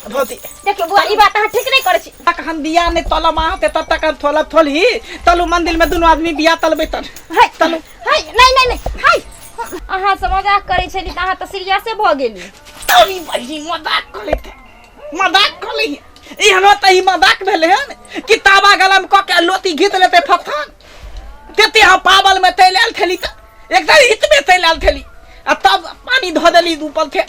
भौजी देखियौ बुआ, ई बात अहाँ ठीक नहि करै छी। तक हम बिया नहीं तलब अहाँ तब तक हम थोलब थोलही तलू मंदिर में दुनू आदमी बिया तलबे तन है तलू। है, नहीं नहीं नहीं, है, अहाँ से मजाक करै छली तऽ अहाँ तऽ सीरियसे भऽ गेली। तरी बही मजाक कऽ लेते, मजाक कऽ ले। एहनो तऽ ई मजाक भेलै हन कि तावा गलम कऽ के लोती घीच लेते फफन तेते। हम पावल में तैल आयल थेली तऽ एकदम हित में तैल आयल थेली आ तब पानी धो देली ऊपर थे।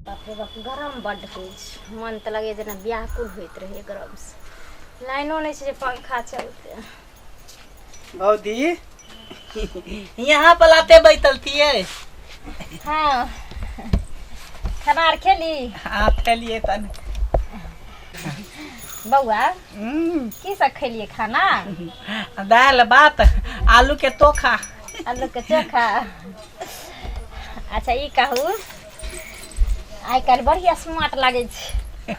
बाप रे बाप, गरम बड्ड होइ छै। मन तऽ लगैए जेना व्याकुल होइत रहैए गरमसँ। लाइनो नहि छै जे पंखा चलतै। भौजी, यहाँ पर लाते बैठल थिए? हाँ, खाना आर खेली? हाँ, खेलिए तन। बौआ, की सब खेलिए खाना? दालि भात, आलू के तोखा। आलू के चोखा। अच्छा, ई कहू, आइ काल्हि बढ़िया स्मार्ट लागै छै।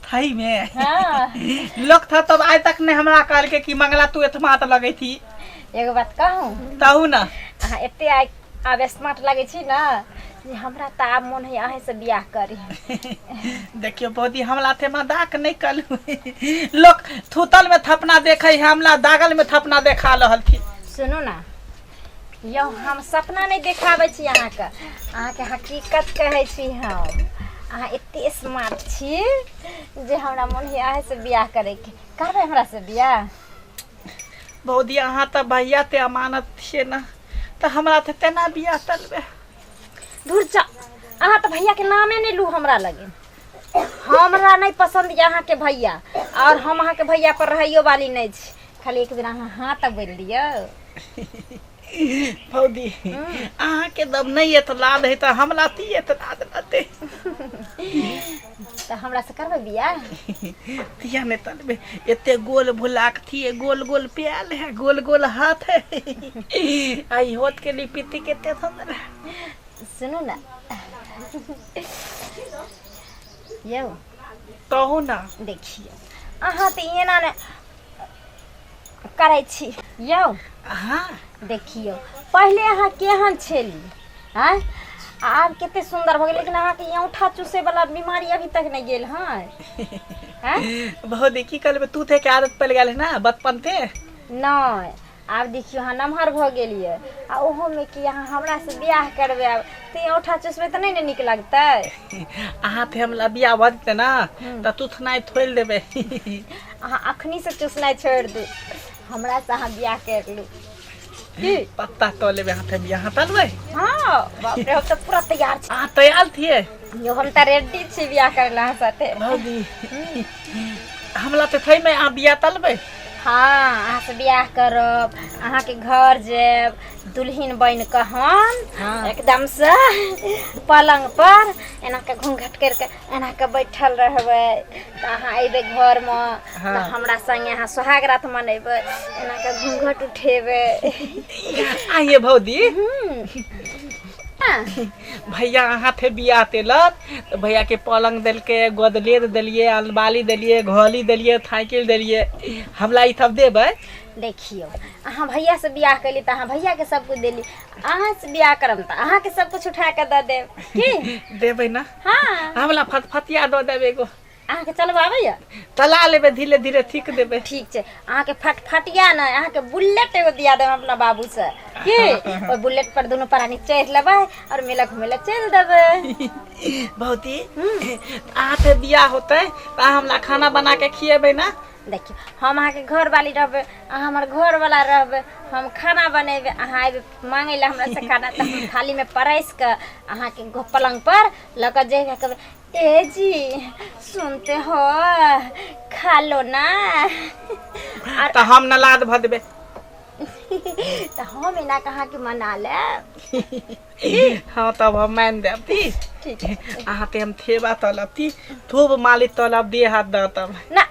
थई में? हाँ। लोग था तब आइ तक नहीं हमरा कहलके कि मंगला तू एतमा त लगै थी। एगो बात कहू? कहू ना। अहाँ एते आइ आब स्मार्ट लागै छी ने जे हमरा तऽ आब मोन होइए अहीँसँ बियाह करी। देखियो भौजी, हमला थे मजाक नहीं कलू। लोग थूतल में थपना देखे है, हमला दागल में थपना देखा रहल थी। सुनू ना यौ, हम सपना नहि देखाबै छी अहाँके, अहाँके हकीकत कहै छी हम। अहाँ एते स्मार्ट छी जे हमरा मोन होइए अहीँसँ बियाह करैके। करबै हमरासँ बियाह? भौजी, अहाँ तऽ भैया ते अमानत छियै ने, तऽ हमरा तऽ तेना बियाह तलबै? धुर जा, अहाँ तऽ भैयाके नामे नहि लू हमरा लगे। हमरा नहि पसन्द यऽ अहाँके भैया, आओर हम अहाँके भैया पर रहैयो वाली नहि छी। खाली एक बेर अहाँ हाँ तऽ बोलि दियौ। भौजी, अहाँके दब नहि एतलाद है तऽ हमरा ती एतलाद रहतै? तऽ हमरा से करबै बियाह? तिया नहि तलबै? एते गोल भुलाक थिए, गोल गोल प्याल है, गोल गोल हाथ है, आई होत के लिपिती केते सुंदर है। सुनू ने यौ। कहू ना। देखियौ, अहाँ तऽ एना ने करै छी यौ। हाँ। देखियौ, पहिले अहाँ केहन छली आँय, आ आब कते सुन्दर भऽ गेल, लेकिन अहाँके औंठा चूसै वाला बीमारी अभी तक नहि गेल हँ? आँय? भौजी, की करबै, तू थे के आदत पड़ि गेल है ना बचपन थे। नहि, आब देखियौ, अहाँ नमहर भऽ गेलियै आ ओहोमे कि अहाँ हमरासँ बियाह करबै आब तऽ औंठा चूसबै तऽ नहि ने नीक लगतै? अहाँ थे हमरा बियाह भऽ जेतै ना तऽ तू थनाइ थोड़ि देबै। अहाँ अखनीसँ चूसनाइ छोड़ि दू, हमरासँ अहाँ बियाह कर लू की? पत्ता तो लेबै हाथे बियाह तलबै। हाँ, बाप रे, हम तऽ पूरा तैयार छी। अहाँ तैयार थिए? यौ, हम तऽ रेडी छी बियाह करै लए अहाँ साथे। भौजी, हमरा तऽ थै में अहाँ बियाह तलबै? हाँ, अहाँसँ बियाह करब, अहाँके घर जायब दुल्हिन बनि कऽ हम। एकदमसँ पलंग पर एना के घूंघट करि कऽ एना के बैठल रहबै, तऽ अहाँ अयबै घरमे तऽ हमरा संगे अहाँ सोहाग रात मनेबै, एना के घूंघट उठेबै। आइए भौजी, भैया अहाँ थे बियाह तेलक तऽ भैया के पलंग देलकै, गोदरेज देलियै, अलमारी देलियै, घड़ी देलियै, साइकिल देलियै, हमरा ई सब देबै? देखियौ, अहाँ भैयासँ बियाह केली तऽ अहाँ भैयाके सब कुछ देली, अहाँसँ बियाह करब तऽ अहाँके सब कुछ उठा कऽ दऽ देब की? देबै ना? हाँ। हमरा फटफटिया दऽ देबै एगो। अहाँके चलबऽ आबैया? चला लेबै, धीरे धीरे सीख देबै। ठीक छै, अहाँके फटफटिया नहि, अहाँके बुलेट एगो दिया देब अपना बाबूसँ की। ओहि बुलेट पर दुनू प्राणी चढ़ि लेबै आओर मेला घुमै लए चलि देबै। भौजी, अहाँ से बियाह होतै तऽ अहाँ हमरा खाना बना के खिएबै ना? देखियौ, हम अहाँके घरवाली रहबै, अहाँ हमर घरवाला रहबै, हम खाना बनेबै, अहाँ अयबै मांगै लए हमरा से खाना, तऽ हम थालीमे परसि कऽ अहाँके पलंग पर लऽ कऽ जेबै, कहबै, ए जी, सुनते हो, खा लो ना। और तऽ हम नलाद भऽ देबै। तऽ हम एना कऽ अहाँके मना लेब। हाँ, तब हम मान देब ती। ठीक है। अहाँ ते हम थेबा तलब ती, खूब मालिक तलब, देह हाथ दऽ तब। ना,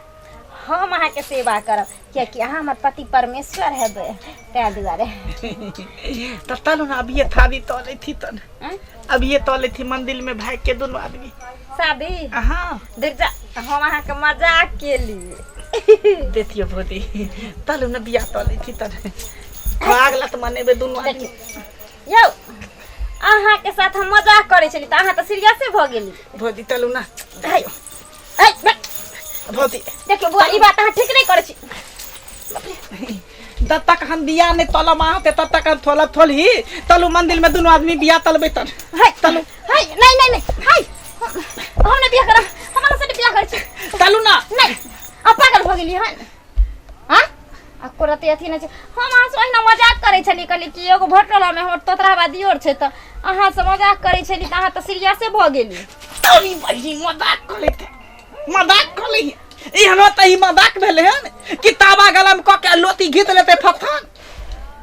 हम अहाँके सेवा करब, कियाकि अहाँ हमर पति परमेश्वर हेबै, ताहि दुआरे। तऽ तलू ने, अभिये थारी तलै थी तन। आँय? अभिये तलै थी मंदिर में भाग के दुनू आदमी। शादी? हाँ। दुर्जा, हम अहाँके मजाक केली। देतियो भौजी, तलू ने बियाह तलै थी तन। भाग लत मनेबे दुनू आदमी। यौ अहाँके साथ हम मजाक करै छली तऽ अहाँ तऽ सीरियसे भऽ गेली। भौजी चलू ना। है है बैठ। भौजी देखियौ बुआ, ई बात अहाँ ठीक नहि करै छी। तब तक हम बिया नहीं तलब अहाँ तब तक हम थोलब थोलही। तलू मंदिर में दुनू आदमी बिया तलबे तन। है तलू। है नहीं नहीं नहीं, है हम नहीं बिया करब, हमरा से नहीं बिया करै छी। तलू ना। नहीं, आप पागल भऽ गेलियै हन? हाँ आ कोरते अथी नहि छै। हम अहाँसँ ओहिना मजाक करै छली, कहली कि एगो भटोलामे हमर तोतराबा दियोर छै, तऽ अहाँसँ मजाक करै छली तऽ अहाँ तऽ सीरियसे भऽ गेली। तोरी बहिनी मजाक कऽ लेते, मजाक कऽ लैहे। एहनो तऽ ई मजाक भेलै हन कि तावा गलम कऽ के लोती घीच लेतै फफन।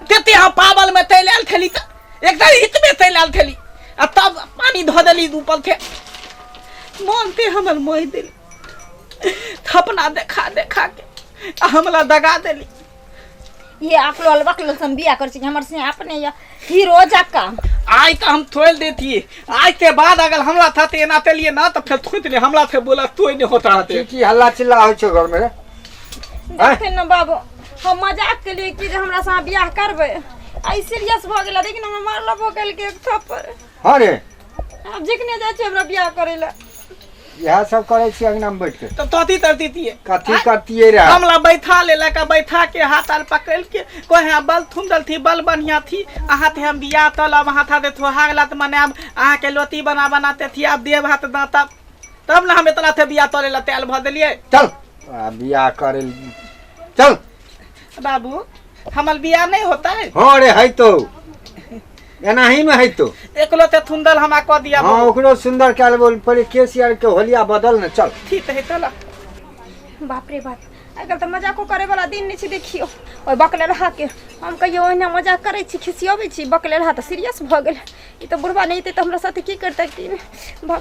तेते हम पावल में तैल आयल छली तऽ एकदम हित में तैल आयल छली आ तब पानी धऽ देली ऊपर थे मन ते हमर मोहि देली, थपना देखा देखा के आ हमला दगा देली। ये अकलोल बकलोल से हम बियाह करै छी, हमर से अपने ये हीरो जकाँ। आइ तऽ हम थोड़ि देतियै, आज के बाद अगर हमला था ते एना तेलिए ना तो फिर थोड़ि देलिए हमला थे बोला तो नहीं होता रहते। की की हल्ला चिल्ला होइ छौ घर में रे? देखे न बाबू, हम मजाक के लिए कि जे हमरा से अहाँ बियाह करबै, आ ई सीरियस भऽ गेला। देखिन हमरा मारलो भऽ गेल के एक थप्पड़। हाँ रे, आब जखने जाइ छै हमरा बियाह करै लए। इएह सब करै छी अंगना में बैठ के। तब तोती तरती दिए कथी करतियै रे? हमला बैठा लेलक आ बैठा के हाथ आर पकड़ के कहे बल थुम दलथी बल बढ़िया थी अहाँ थे हम बियाह तलब हाथ हाथ थोहा लत मनाब अहाँ के लोती बना बनाते थी आब देव हाथ दाँतब तब ना हम इतना थे बियाह तले ला तेल भर देलिए। चल आ बियाह करे चल। बाबू हमर बियाह नहीं होता है। हाँ रे है तो एनाही में है तो एकलो ते थुंदल हमा क दिया। हाँ ओकरो सुंदर कयल बोल पहिले केस यार के होलिया बदल न चल। ठीक है चल। बाप रे बाप, आइकाल्हि तऽ मजाको करे वाला दिन नहि छै। देखियौ ओहि बकलेलहा के हम कहियो ओहिना मजाक करै छी, खिसियबै छी, बकलेलहा तऽ सीरियस भऽ गेल। ई तऽ बुढ़बा नहि एतै तऽ हमरा साथे की करतै की नहि। भगवती।